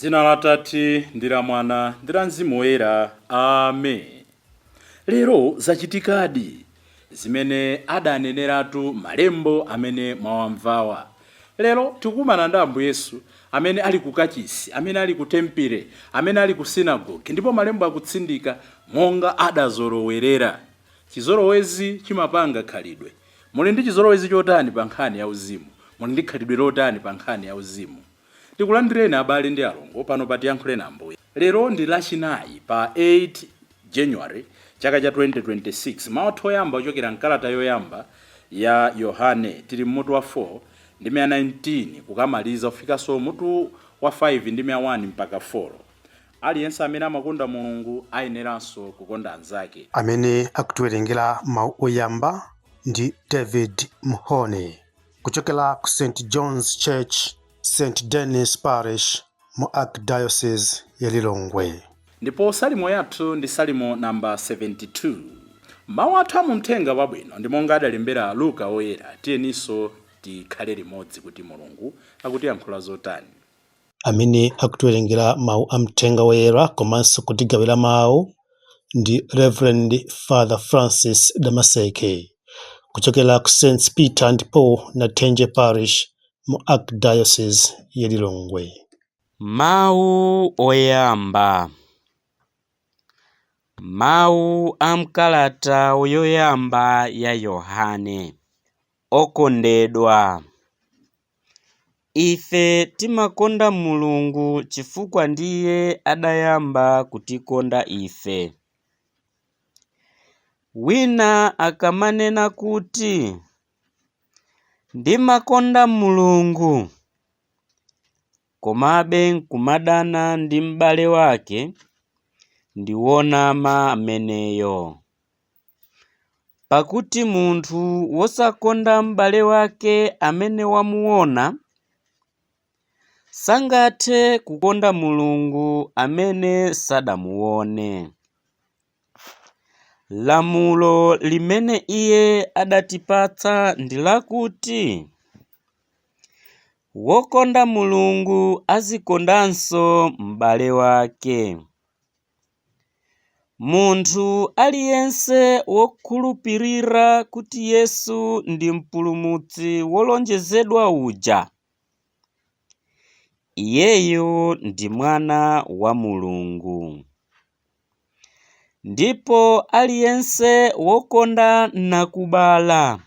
Dzina la Atate ndi la Mwana ndi la Mzimu Woyera. Amen. Lero zachitikadi zimene adaneneratu malembo amene mwawamvawa. Lero tikukumana ndi Ambuye Yesu amene ali ku kachisi, amene ali ku tempile, amene ali ku sinagoge, ndipo malembo akutsindika monga adazolowerera. Chizolowezi chimapanga khalidwe. Muli ndi chizolowezi chotani pa nkhani ya uzimu? Muli ndi khalidwe lotani pa nkhani ya uzimu? Tikulandireni abale ndi alongo pano pa Tiyankhule na Ambuye. Lero ndi Lachinayi pa 8 January chaka cha 2026. Mawu athu oyamba ochokera mkalata yoyamba ya Yohane, tili mmutu wa 4 ndime ya 19 kukamaliza kufikanso mutu wa 5 ndime ya 1 mpaka 4. Aliyense amene amakonda Mulungu ayeneranso kukonda anzake. Amene akutiwerengera mawu oyamba ndi David Mhone kuchokera ku St John's Church, St Denis Parish mu Archdiocese ya Lilongwe. Ndipo salimo yathu ndi salimo namba 72. Mawu athu amumthenga wabwino ndi monga adalembera Luka woyera. Tiyeninso tikhale limodzi kuti Mulungu akutiyankhula zotani. Amene akutiwerengera mawu a mthenga woyera komanso kutigawira mawu ndi Reverend Father Francis Damaseke kuchokera ku St Peter and Paul Nathenje Parish mu Archdiocese ya Lilongwe. Mawu oyamba. Mawu a mkalata yoyamba ya Yohane. Okondedwa, ife timakonda Mulungu chifukwa ndiye adayamba kutikonda ife. Wina akamanena kuti, "Ndimakonda Mulungu," komabe nkumadana ndi m'bale wake, ndi wonama ameneyo. Pakuti munthu wosakonda m'bale wake amene wamuona, sangathe kukonda Mulungu amene sadamuone. Lamulo limene iye adatipatsa ndi lakuti, wokonda Mulungu azikondanso m'bale wake. Munthu aliyense wokhulupirira kuti Yesu ndi Mpulumutsi wolonjezedwa uja, iyeyo ndi mwana wa Mulungu. Ndipo aliyense wokonda nakubala,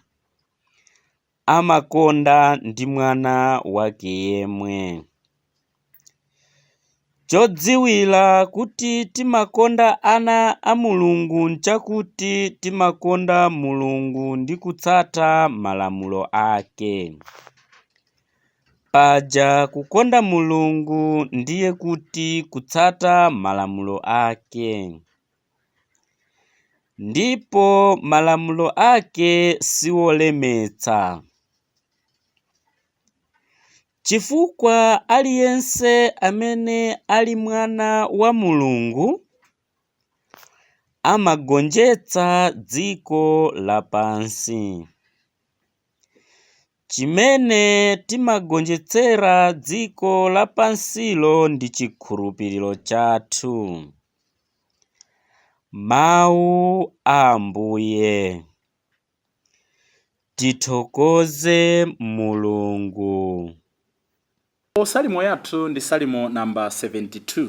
amakonda ndi mwana wake yemwe. Chodziwira kuti timakonda ana a Mulungu nchakuti timakonda Mulungu ndi kutsata malamulo ake. Paja kukonda Mulungu ndiye kuti kutsata malamulo ake. Ndipo malamulo ake siwolemetsa. Chifukwa aliyense amene ali mwana wa Mulungu amagonjetsa dziko lapansi. Chimene timagonjetsera dziko lapansilo ndi chikhulupiriro chathu. Mawu a Ambuye. Tithokoze Mulungu. Salimo yathu ndi salimo namba 72.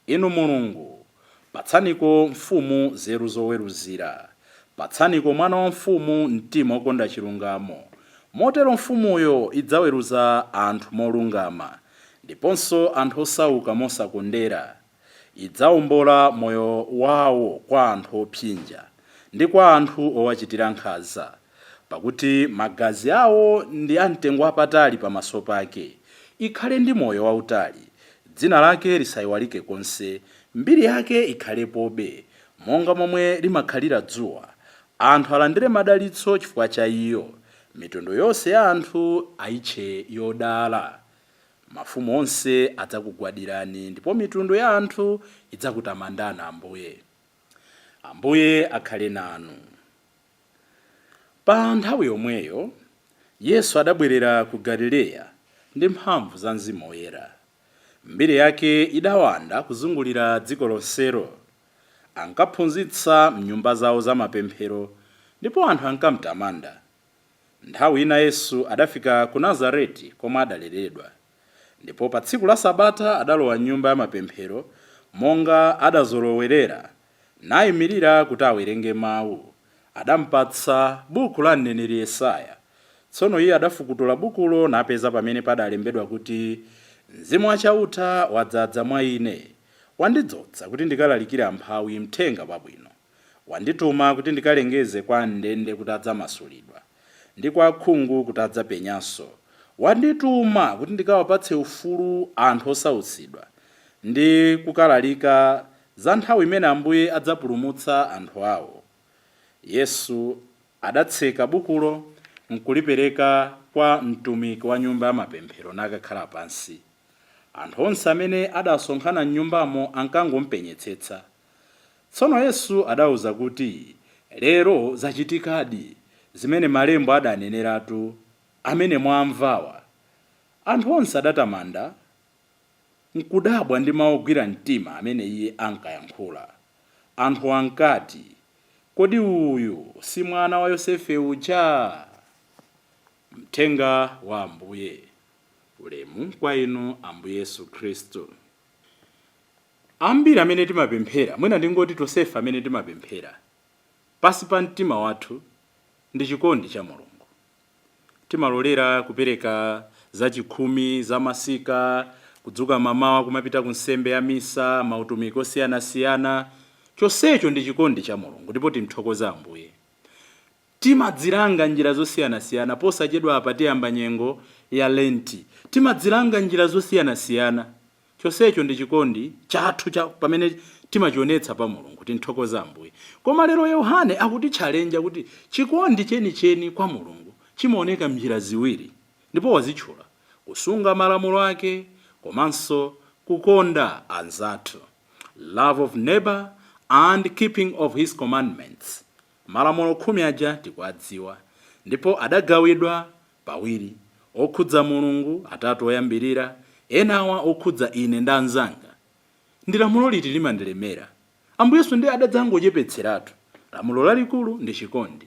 Inu Mulungu, patsaniko mfumu nzeru zoweruzira, patsaniko mwana wa mfumu mtima wokonda chilungamo. Motero mfumuyo idzaweruza anthu molungama, ndiponso anthu osauka mosakondera. Idzawombola moyo wawo kwa anthu opsinja ndi kwa anthu owachitira nkhanza, pakuti magazi awo ndi amtengo wapatali pamaso pake. Ikhale ndi moyo wautali, dzina lake lisayiwalike konse, mbiri yake ikhalepobe monga momwe limakhalira dzuwa. Anthu alandire madalitso chifukwa cha iyo, mitundu yonse ya anthu ayitche yodala. Mafumu onse adzakugwadirani, ndipo mitundu ya anthu idzakutamandani Ambuye. Ambuye akhale nanu. Pa nthawi yomweyo Yesu adabwerera ku Galileya ndi mphamvu za Mzimu Woyera. Mbiri yake idawanda kuzungulira dziko lonselo. Ankaphunzitsa mnyumba zawo zamapemphero, ndipo anthu ankamtamanda. Nthawi ina Yesu adafika ku Nazareti komwe adaleredwa, ndipo pa tsiku la Sabata adalowa mnyumba ya mapemphero monga adazolowerera, nayimirira kuti awerenge mawu. Adampatsa buku la mneneri Yesaya. Tsono iye adafukutula bukulo napeza pamene padalembedwa kuti, "Mzimu waChauta wadzaza mwa ine, wandidzodza kuti ndikalalikire amphawi mthenga wabwino, wandituma kuti ndikalengeze kwa ndende kuti adzamasulidwa, ndi kwa akhungu kuti adzapenyanso, wandituma kuti ndikawapatse ufulu anthu osautsidwa, ndi kukalalika za nthawi imene Ambuye adzapulumutsa anthu awo." Yesu adatseka bukulo nkulipereka kwa mtumiki wa nyumba ya mapemphero, nakakhala pansi. Anthu onse amene adasonkhana mnyumbamo ankangompenyetsetsa. Tsono Yesu adawuza kuti, "Lero zachitikadi zimene malembo adaneneratu amene mwamvawa." Anthu onse adatamanda nkudabwa ndi mawu ogwira mtima amene iye ankayankhula. Anthu ankati, "Kodi uyu si mwana wa Yosefe uja?" Mthenga wa Ambuye. Ulemu kwa inu, Ambuye Yesu Khristu. Ambiri amene timapemphera, mwina ndingoti tonsefe amene timapemphera, pasi pa mtima wathu ndi chikondi cha Mulungu. Timalolera kupereka zachikhumi, zamasika, kudzuka mamawa kumapita ku nsembe ya misa, mautumiki osiyanasiyana. Chonsecho ndi chikondi cha Mulungu, ndipo timthokoza Ambuye. Timadzilanga njira zosiyanasiyana. Posachedwa apa tiyamba nyengo ya Lenti. Timadzilanga njira zosiyanasiyana. Chonsecho ndi chikondi chathu cha pamene timachionetsa pa Mulungu. Tinthokoza Ambuye. Koma lero Yohane akutitchalenja kuti chikondi chenicheni kwa Mulungu chimaoneka mnjira ziwiri, ndipo wazitchula: kusunga malamulo ake komanso kukonda anzathu, love of neighbor and keeping of his commandments. Malamulo 10 aja tikuwadziwa, ndipo adagawidwa pawiri: okhudza Mulungu, atatu oyambirira, enawa okhudza ine ndi anzanga. Ndi lamulo liti limandilemera? Ambuye Yesu ndiye adadzangochepetseratu. Lamulo lalikulu ndi chikondi,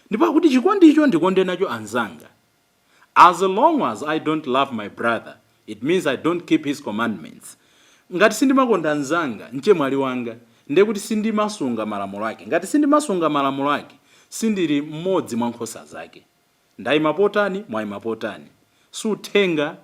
ndipo akuti chikondicho ndikonde nacho anzanga. As long as I don't love my brother, it means I don't keep his commandments. Ngati sindimakonda anzanga, mchemwali wanga, ndiye kuti sindimasunga malamulo ake. Ngati sindimasunga malamulo ake, sindili mmodzi mwa nkhosa zake. Ndayima potani? Mwayima potani? Si uthenga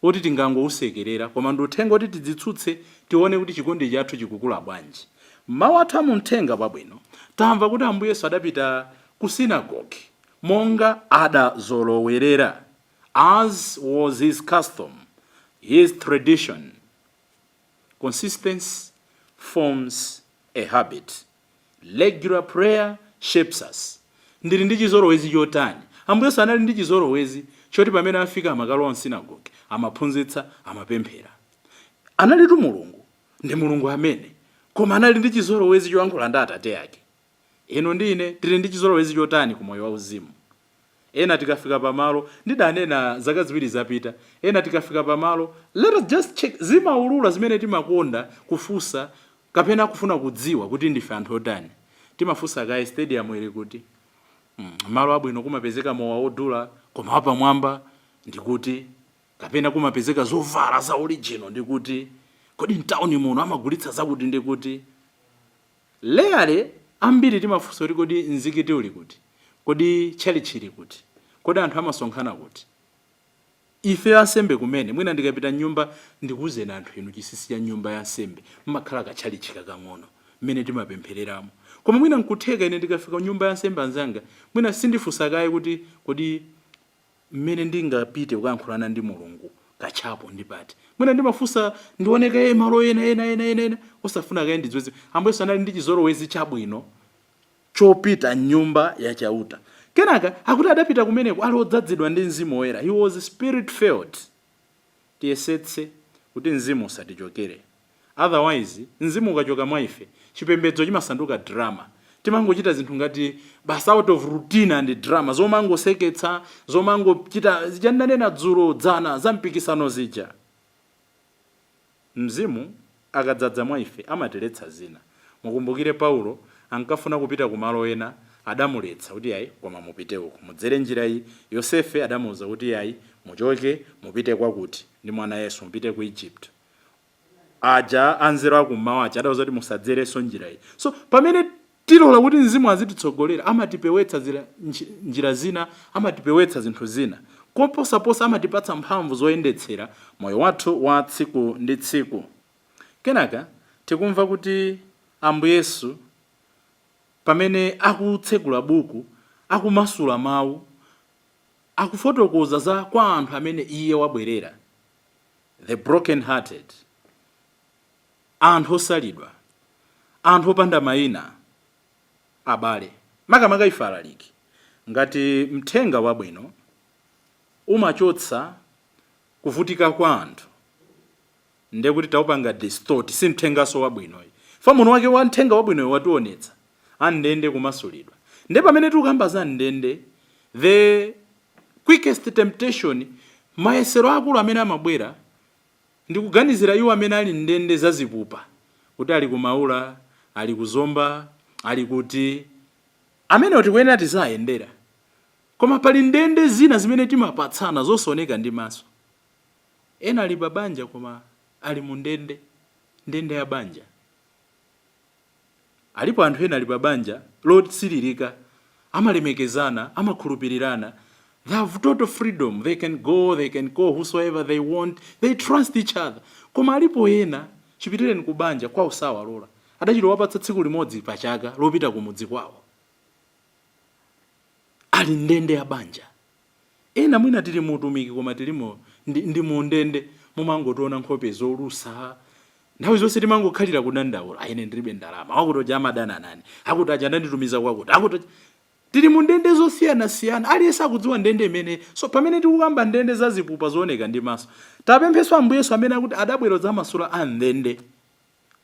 oti tingangousekerera, koma ndi uthenga oti tidzitsutse, tione kuti chikondi chathu chikukula bwanji. Mawu athu amumthenga pabwino, tamva kuti Ambuye Yesu adapita ku synagogue monga adazolowerera, as was his custom, his tradition. Consistency forms a habit. Regular prayer shapes us. Ndili ndi chizolowezi chotani? Ambuye Yesu anali ndi chizolowezi choti pamene afika amakalowa msinagoge, amaphunzitsa, amapemphera. Analitu Mulungu, ndi Mulungu amene, koma anali ndi chizolowezi choyankhula ndi Atate ake. Inu ndi ine tili ndi chizolowezi chotani ku moyo wauzimu? Ena tikafika pamalo, ndidanena zaka 2 zapita, ena tikafika pamalo, let us just check, zimaulula zimene timakonda kufunsa kapena kufuna kudziwa kuti ndife anthu otani. Timafunsa kaye, "Stadium ili kuti? Malo abwino kumapezeka mowa wodula koma wapamwamba ndikuti? Kapena kumapezeka zovala za original ndikuti? Kodi mtawuni muno amagulitsa zakuti ndikuti?" Leyale ambiri timafunsa kuti, "Kodi mzikiti uli kuti? Kodi tchalitchi ili kuti? Kodi anthu amasonkhana kuti?" Ife ansembe kumene, mwina ndikapita mnyumba, ndikuwuzeni anthu inu chinsinsi cha nyumba ya nsembe, mmakhala katchalitchi kakang'ono mmene timapemphereramo. Koma mwina nkutheka ine ndikafika nyumba ya nsembe anzanga, mwina sindifunsa kaye kuti, "Kodi mmene ndingapite kukayankhulana ndi Mulungu kachapo ndi pati?" Mwina ndimafunsa ndione kaye malo ena ena ena ena ena, osafuna kaye ndidziweze. Ambuye Yesu anali ndi chizolowezi chabwino chopita mnyumba yachauta. Kenaka akuti adapita kumeneko ali odzazidwa ndi Mzimu Woyera. He was spirit filled. Tiyesetse kuti mzimu usatichokere. Otherwise, mzimu ukachoka mwa ife, chipembedzo chimasanduka drama. Timangochita zinthu ngati basi out of routine and drama, zomangoseketsa, zomangochita zija ndanena dzulo, dzana, za mpikisano zija. Mzimu akadzadza mwa ife amatiletsa zina. Mukumbukire Paulo ankafuna kupita kumalo ena, adamuletsa kuti ayi, koma mupite uku, mudzere njira iyi. Yosefe adamuwuza kuti ayi, muchoke mupite kwakuti ndi mwana Yesu, mupite ku Egypt. Aja anzeru akummawa aja adawuza kuti musadzerenso njira iyi. So pamene tilola kuti Mzimu azititsogolera, amatipewetsa njira zina, amatipewetsa zinthu zina, koposaposa amatipatsa mphamvu zoyendetsera moyo wathu wa tsiku ndi tsiku. Kenaka tikumva kuti Ambuye Yesu pamene akutsekula buku, akumasula mawu, akufotokoza za kwa anthu amene iye wabwerera, the broken hearted, anthu osalidwa, anthu opanda mayina. Abale, makamaka ife alaliki, ngati mthenga wabwino umachotsa kuvutika kwa anthu, ndiye kuti taupanga distort, si mthengaso wabwinoyi. Fa muno wake wa mthenga wabwinoyo wationetsa andende kumasulidwa. Ndiye pamene tikukamba za ndende, the quickest temptation, mayesero akulu amene amabwera, ndikuganizira iwo amene ali ndende zazipupa, kuti ali kumaula, ali kuzomba, ali kuti amene tikuyenera tizayendera. Koma pali ndende zina zimene timapatsana zosaoneka ndi maso. Ena ali pa banja koma ali mu ndende, ndende ya banja. Alipo anthu ena ali pa banja lotsiririka, amalemekezana, amakhulupirirana, they have total freedom, they can go, they can call whosoever they want, they trust each other. Koma alipo ena chipitireni ku banja kwawo sawalola, adachita wapatsa tsiku limodzi pachaka lopita kumudzi kwawo, ali ndende ya banja. Ena mwina tili muutumiki koma tilimo ndi mu ndende. Mumangotiona nkhope zolusa nthawi zonse, timangokhalira kudandaula, "Ine ndilibe ndalama, wakuti uja amadana nani, akuti aja andanditumiza kwakuti, akuti." Tili mu ndende zosiyanasiyana, aliyense akudziwa ndende imene. So pamene tikukamba ndende zazipupa zooneka ndi maso, tapempheso Ambuye Yesu amene akuti adabwera kudzamasula a ndende.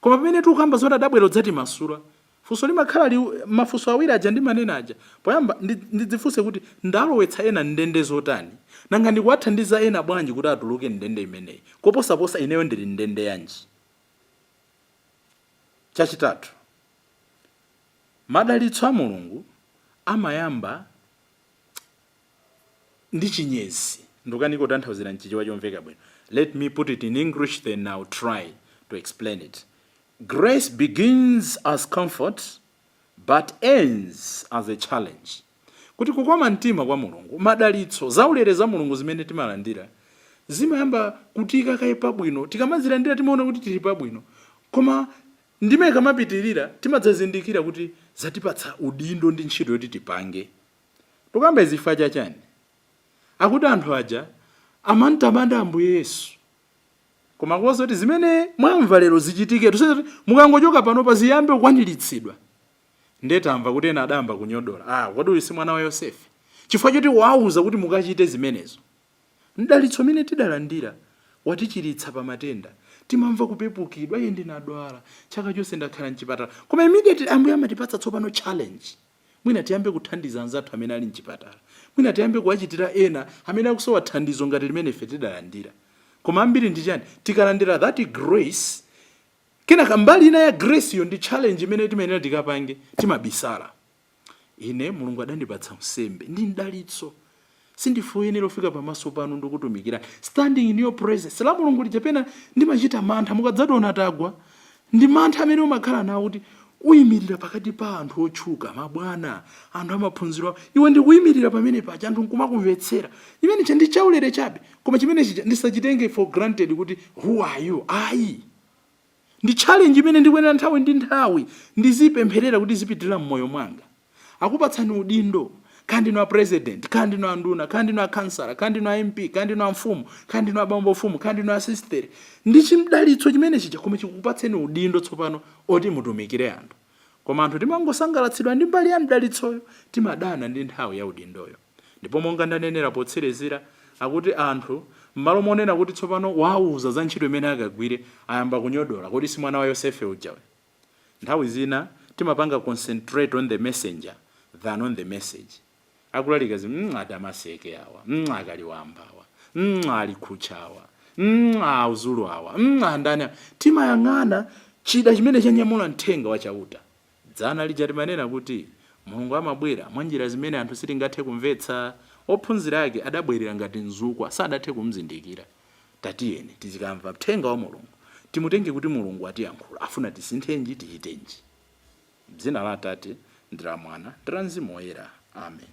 Koma pamene tikukamba zoti adabwera kudzatimasula, funso limakhala mafunso awiri aja ndimanena aja poyamba. Ndidzifunse kuti ndalowetsa ena ndende zotani? Nanga ndikuwathandiza ena bwanji kuti atuluke ndende imeneyi? Koposaposa ineyo ndili ndende yanji? Chachitatu, madalitso a Mulungu amayamba ndi chinyezi. Ndikukanika kutanthauzira mchichewa chomveka bwino. Let me put it in English, then I'll try to explain it. Grace begins as comfort but ends as a challenge. Kuti kukoma mtima kwa Mulungu, madalitso, zaulere za Mulungu zimene timalandira, zimayamba kutika kaye pabwino. Tikamazilandira timaona kuti tili pabwino, koma ndime ikamapitirira timadzazindikira kuti zatipatsa udindo ndi ntchito yoti tipange. Tukamba izi chachani? Akuti anthu aja amantamanda Ambuye Yesu, koma kuwaza kuti zimene mwamva lero zichitike, tusati mukangochoka panopa ziyambe kukwaniritsidwa. Ndiye tamva kuti ena adayamba kunyodola, "Ah, kodi uyu si mwana wa Yosefe?" Chifukwa choti wauza kuti mukachite zimenezo. Mdalitso umene tidalandira watichiritsa pa matenda, timamva kupepukidwa, "Iye ndinadwala chaka chonse, ndakhala mchipatala." Koma immediately Ambuye amatipatsa tsopano challenge. Mwina tiyambe kuthandiza anzathu amene ali mchipatala, mwina tiyambe kuwachitira ena amene akusowa thandizo ngati limene ife tidalandira. Koma ambiri ndi chani? Tikalandira that grace, kenaka mbali ina ya grace iyo ndi challenge imene timayenera tikapange, timabisala. Ine Mulungu adandipatsa unsembe ndi mdalitso, sindifuyenera kufika pamaso panu ndikutumikira, standing in your presence. La Mulungu lija pena ndimachita mantha. Mukadzationa tagwa ndi mantha amene umakhala nawo kuti uyimirira pakati pa anthu otchuka, mabwana, anthu amaphunziro, iwe ndikuyimirira pamene paja, anthu nkumakumvetsera. Imene cha ndi chaulere chabe, koma chimene chija ndisachitenge for granted kuti who are you, ayi. Ndi challenge imene ndikuyenera nthawi ndi nthawi ndizipempherera kuti zipitirira mmoyo mwanga. Akupatsani udindo, kaya ndinu a president, kaya ndinu a nduna, kaya ndinu a kansala, kaya ndinu a MP, kaya ndinu a mfumu, kaya ndinu a bambo mfumu, kaya ndinu a sistere, ndi chimdalitso chimene chija, koma chikukupatseni udindo tsopano oti mutumikire anthu. Koma anthu timangosangalatsidwa ndi mbali ya mdalitsoyo, timadana ndi nthawi ya udindoyo. Ndipo monga ndanenera potsirizira, akuti anthu m'malo monena kuti tsopano wauza za ntchito imene akagwire, ayamba kunyodola, "Kodi si mwana wa Yosefe uja?" Nthawi zina timapanga concentrate on the messenger than on the message. Akulalika zi adamaseke awa, akaliwamba awa, ali khucha awa, Auzulu awa, andani awa. Timayang'ana chida chimene chanyamula mthenga wachauta. Dzana lija timanena kuti Mulungu amabwera mwa njira zimene anthu sitingathe kumvetsa. Ophunzira ake adabwerera ngati mzukwa, sadathe kumzindikira. Tatiyeni tizikamva mthenga wa Mulungu, timutenge kuti Mulungu atiyankhula, afuna tisinthenji, tichitenji. Dzina la Atate ndi la Mwana ndi la Mzimu Woyera. Amen.